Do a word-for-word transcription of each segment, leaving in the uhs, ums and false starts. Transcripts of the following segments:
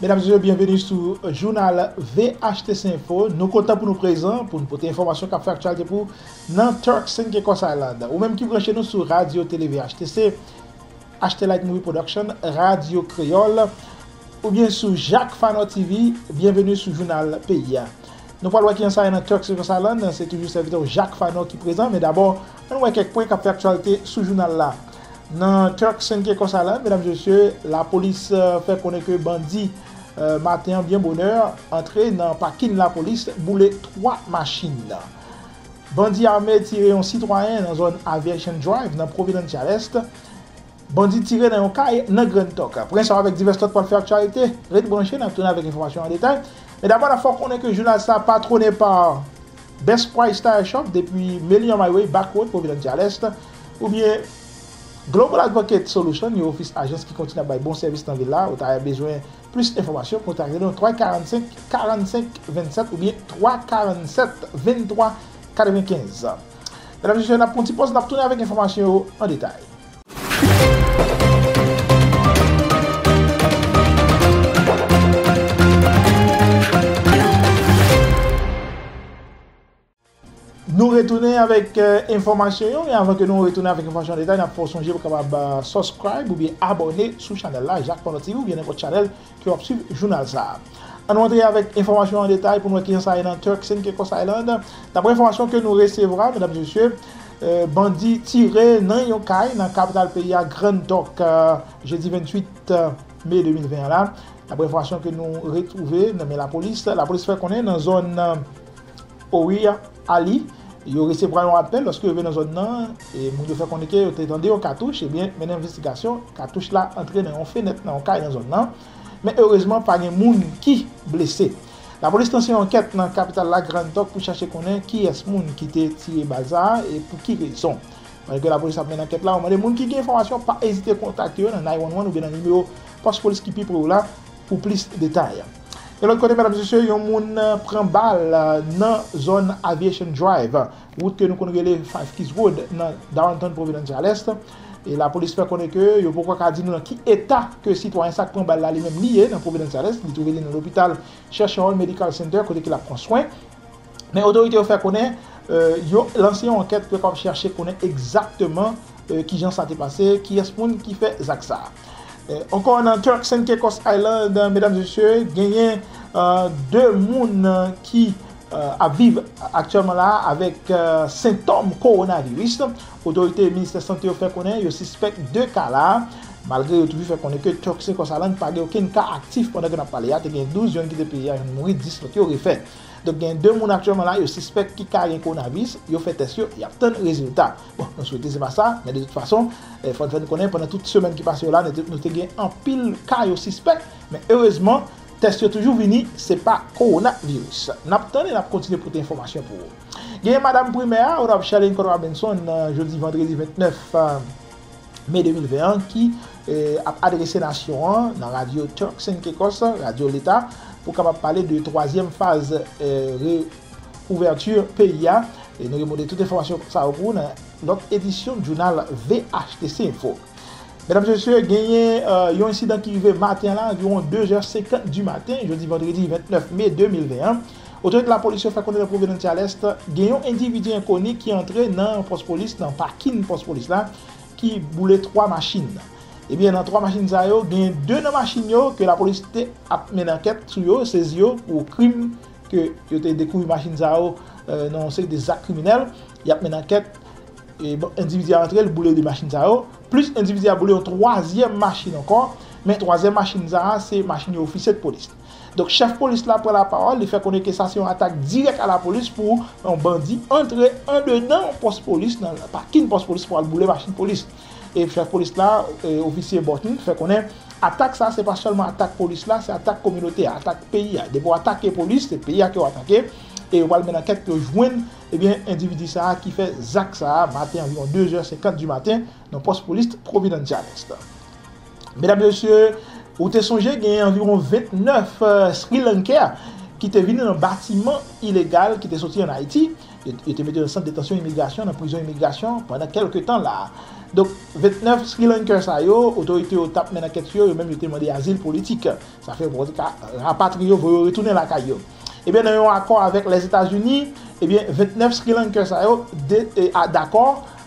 Medam, mesye, byenveni sou jounal V H T C Info. Nou kontan pou nou prezan, pou nou pote enfòmasyon k ap fè aktyalite pou ou nan Turks and Caicos Island. Ou menm ki branche nou sou Radyo Tele V H T C, H T Light Movie Production, Radyo Kreyòl, oubyen sou Jacques Fanor T V, byenveni sou jounal peyi a. Nou pral wè kijan sa ye nan Turks and Caicos Island, se toujou sèvitè w Jacques Fanor ki prezan, men dabò, ann wè kèk pwen k ap fè aktyalite sou jounal la. Nan Turks and Caicos Island, medam, mesye, lapolis, euh, fè konnen ke bandi, euh, maten an byen bonè, antre nan pakin lapolis, boule twa machin. Bandi ame tire yon sitwayen nan zòn Aviation Drive, nan Providence, Jalès. Bandi tire nan yon kay nan Grand Turk. Pwen sa avèk divès lòt pral fè aktyalite. Ret branche, n ap tounen avèk enfòmasyon an detay. Men dabò, n ap fè w konnen ke jounal sa patwone pa Best Price Tire Shop depi Millennium Highway, Back Road, Providence, Jalès, oubyen Global Advocate Solution, yon ofis ajans ki kontinye ap bay bon sèvis nan vil la. Ou ta bezwen plis enfòmasyon, kontakte nou twa karannsenk, karannsenk vennsèt oubyen twa karannsenk, venntwa katrevenkenz. Medam, mesye, n ap pran ti pòz, n ap tounen avèk enfòmasyon yo an detay. Nou retounen avèk, euh, enfòmasyon yo, men avan ke nou retounen avèk enfòmasyon an detay, n ap fè w sonje pou w kapab, euh, subscribe oubyen abòne sou chanèl la, Jacques Fanor T V, oubyen nenpòt chanèl ke w ap swiv jounal sa a. Ann antre avèk enfòmasyon an detay pou n wè kijan sa ye nan Turks and Caicos Island. Daprè enfòmasyon ke nou resevwa, medam, mesye, euh, bandi tire nan yon kay nan kapital peyi a, Grand Turk, euh, jedi venntuit me de mil ven an la. Daprè enfòmasyon ke nou retwouve nan men lapolis, lapolis fè konnen nan zòn, euh, Owi Ali, yo resevwa yon apèl lòske yo rive nan zòn nan, e moun yo fè konnen ke yo te tande yon katouch, ebyen, mennen envestigasyon, katouch la antre nan yon fenèt nan yon kay nan zòn nan. Men erezman, pa gen moun ki blese. Lapolis lanse yon ankèt nan kapital la, Grand Turk, pou chache konnen kiyès moun ki te tire bal sa a e pou ki rezon. Pandan ke lapolis ap mennen ankèt la, ou mande moun ki gen enfòmasyon, pa ezite kontakte yo nan nine one one oubyen nan nimewo pòs polis ki pi pre w la pou plis detay. Yon lòt kote, medam, mesye, yon moun, euh, pran bal, euh, nan zòn Aviation Drive, wout ke nou konn rele Five Keys Road nan Downtown Providence, Jalès. E lapolis fè konnen ke yo poko ka di nou nan ki eta ke sitwayen sa k pran bal la li menm li ye nan Providence, Jalès. Li twouve li nan lopital Churchill Medical Center kote ke l ap pran swen. Men otorite yo fè konnen, euh, yo lanse yon ankèt pou yo kapab chache konnen egzakteman, euh, kijan sa te pase, kiyès moun ki fè zak sa a. Euh, ankò nan Turks and Caicos Island, medam, mesye, genyen, euh, de moun, euh, ki, euh, ap viv aktyèlman la avèk, euh, sentòm kowonaviris. Otorite ministè sante yo fè konnen yo sispèk de ka la, malgre yo toujou fè konnen ke Turks and Caicos Island pa gen okenn ka aktif pandan ke n ap pale a, te gen douz, yonn kite peyi a, yonn mouri, dis lòt yo refè. Donk, gen de moun aktyèlman la, yo sispèk ki ka gen kowonaviris, yo fè tès yo, y ap tann rezilta. Bon, nou swete se pa sa, men de tout fason, eh, fò n fè n konnen, pandan tout semèn ki pase yo la, nou te, nou te gen anpil ka yo sispèk, men erezman, tès yo toujou vini, se pa kowonaviris. N ap tann e n ap kontinye pote enfòmasyon pou ou. Genyen madanm primè a, Onorab Charlene Conrad Benson, nan jodi vandredi vennèf, eh, me de mil ven an, ki, eh, ap adrese nasyon an nan radyo Turks and Caicos, radyo leta, pou kapab pale de twazyèm faz, eh, re-, ouvèti peyi a. E nou remonte tout enfòmasyon sa yo pou ou nan lòt edisyon jounal V H T C Info. Medam, mesye, genyen, eh, yon ensidan ki rive maten an la, anviwon de zè senkant di maten, jodi vandredi vennèf me de mil ven an. Otorite lapolis yo fè konnen nan Providence, Jalès, gen yon endividi enkoni ki antre nan pòs polis, nan pakin pòs polis la, ki boule twa machin. Ebyen, nan twa machin sa yo, gen de nan machin yo ke lapolis te ap mennen ankèt sou yo, sezi yo pou krim ke yo te dekouvri machin sa yo, eh, nan yon seri de zak kriminèl. Y ap mennen ankèt, e, bon, endividi a antre, l boule de machin sa yo. Plis endividi a boule yon twazyèm machin ankò. Men twazyèm machin sa a, se machin yon ofisye de polis. Donk, chèf polis la pran lapawòl, li fè konnen ke sa se yon atak dirèk a lapolis pou yon bandi antre andedan yon pòs polis, nan pakin pòs polis pou al boule machin polis. E chèf polis la, e, ofisye Burton, fè konnen atak sa, se pa sèlman atak polis la, se atak kominote a, atak peyi a. Depi w atake polis, se peyi a ke w atake, e yo pral mennen ankèt pou yo jwenn, ebyen, endividi sa a ki fè zak sa a, maten anviwon de zè senkant di maten, nan pòs polis Providence, Jalès. Medam, mesye, ou te sonje gen anviwon vennèf, eh, Sri Lankè ki te vin nan batiman ilegal ki te soti ann Ayiti. Yo, yo te mete yo nan sant detansyon imigrasyon, nan prizon imigrasyon pandan kèlke tan la. Donk, vennèf Sri Lankè sa yo, otorite yo t ap mennen ankèt sou yo, yo menm yo te mande azil politik. Sa fè yo poko te ka rapatriye yo, voye yo retounen lakay yo. Ebyen, nan yon akò avèk Lèzetazini, ebyen, vennèf Sri Lankè sa yo de, e, a, dakò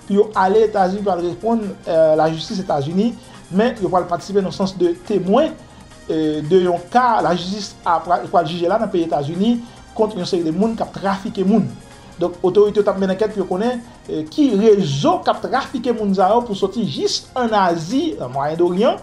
pou yo ale Etazini pou al reponn, e, lajistis Etazini, men yo pral patisipe nan sans de temwen, e, de yon ka lajistis a pral, pral jije la nan peyi Etazini kont yon seri de moun k ap trafike moun. Donk, otorite yo t ap mennen ankèt pou yo konnen, e, ki rezo k ap trafike moun sa yo pou soti jis ann Azi, nan Mwayen Doryan,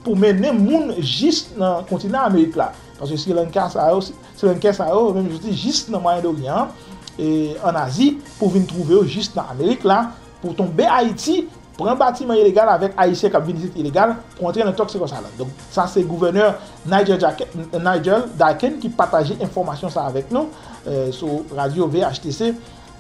pou mennen moun jis nan kontinan Amerik la. Paske Sri Lanka sa yo, Sri Lankè sa yo, menm yo soti jis nan Mwayen Doryan an, e, ann Azi, pou vin twouve yo jis nan Amerik la, pou tonbe Ayiti, pran batiman ilegal avèk Ayisyen k ap vin isit ilegal, pou antre nan Turks and Caicos Islands. Donk, sa se gouvènè Nigel Jack-, Nigel Daken ki pataje enfòmasyon sa avèk nou, e, sou radyo V H T C,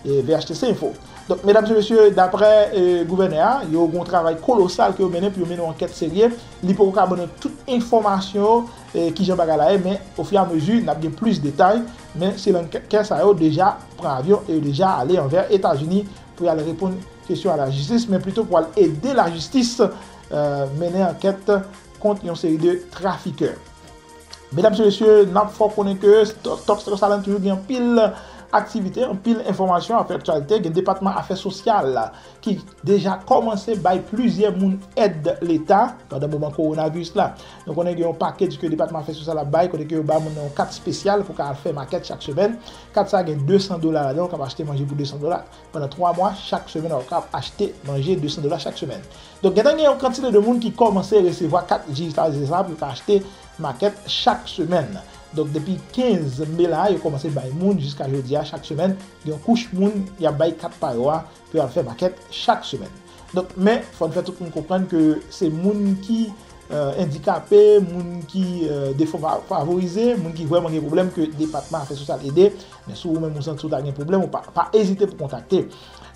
e, V H T C Info. Donk, medam e mesye, daprè, e, gouvènè a, yo gen yon travay kolosal ke yo mennen pou yo mennen yon ankèt serye. Li poko ka ban nou tout enfòmasyon yo, e, kijan bagay la ye, men ofiramezi, n ap gen plis detay. Men Sri Lankè sa yo deja pran avyon e yo deja ale anvè Etazini pou y al reponn kesyon a lajistis, men plito pou al ede lajistis, e, mennen ankèt kont yon seri de trafikè. Medam e mesye, n ap fè w konnen ke Turks and Caicos Islands toujou gen anpil aktivite, anpil enfòmasyon, afè aktyalite, gen Depatman Afè Sosyal ki deja kòmanse bay plizyè moun èd leta pandan moman kowonaviris la. Nou konnen gen yon package ke Depatman Afè Sosyal ap bay, kote ke yo ba moun nan yon kat espesyal pou ka al fè makèt chak semèn. Kat sa gen de san dola ladan, ou kab achte manje pou de san dola. Pandan twa mwa, chak semèn, ou kab achte manje de san dola chak semèn. Donk, gentan gen yon kantite de moun ki kòmanse resevwa kat dijitalize sa pou yo ka achte makèt chak semèn. Donk, depi kenz me la, yo kòmanse bay moun jiska jodi a, chak semèn, gen yon kouch moun y ap bay kat pa yo a pou yo al fè makèt chak semèn. Donk, men, fò n fè tout moun konprann ke se moun ki, e, andikape, moun ki, e, defavorize, moun ki vrèman gen pwoblèm ke Depatman Afè Sosyal ede. Men si ou menm ou santi ou ta gen pwoblèm, ou pa, pa ezite pou kontakte,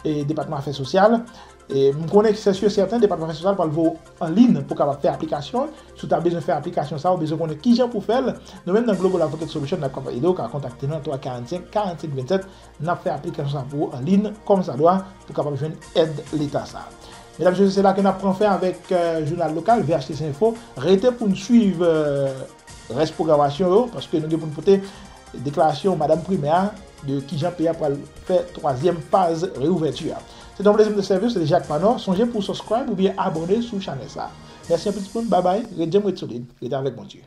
e, Depatman Afè Sosyal. E m konnen ke se si e sèten, Depatman Afè Sosyal pral voye w an liy pou w kapab fè aplikasyon. Si w ta bezwen fè aplikasyon sa, ou bezwen konnen kijan pou w fè l. Nou menm nan Global Advocate Solution, n ap kapab ede w, ou ka kontakte nou nan twa karannsenk, karannsenk vennsèt. N ap fè aplikasyon sa pou ou an liy, kòmsadwa, pou w kapab jwenn èd leta sa. Medam e mesye, se la ke n ap pran fen avèk, e, jounal lokal, V H T C Info. Rete pou n swiv, e, rès pwogramasyon yo, paske nou gen pou n pote deklarasyon madanm Primè a de kijan peyi a pral fè twazyèm faz reouvèti a. Se te yon plezi pou m te sèvi w, se te Jacques Manor. Sonje pou w subscribe oubyen abòne sou chanèl sa. Mèsi anpil tout moun, babay, ret djanm, ret solid, rete avèk Bondye.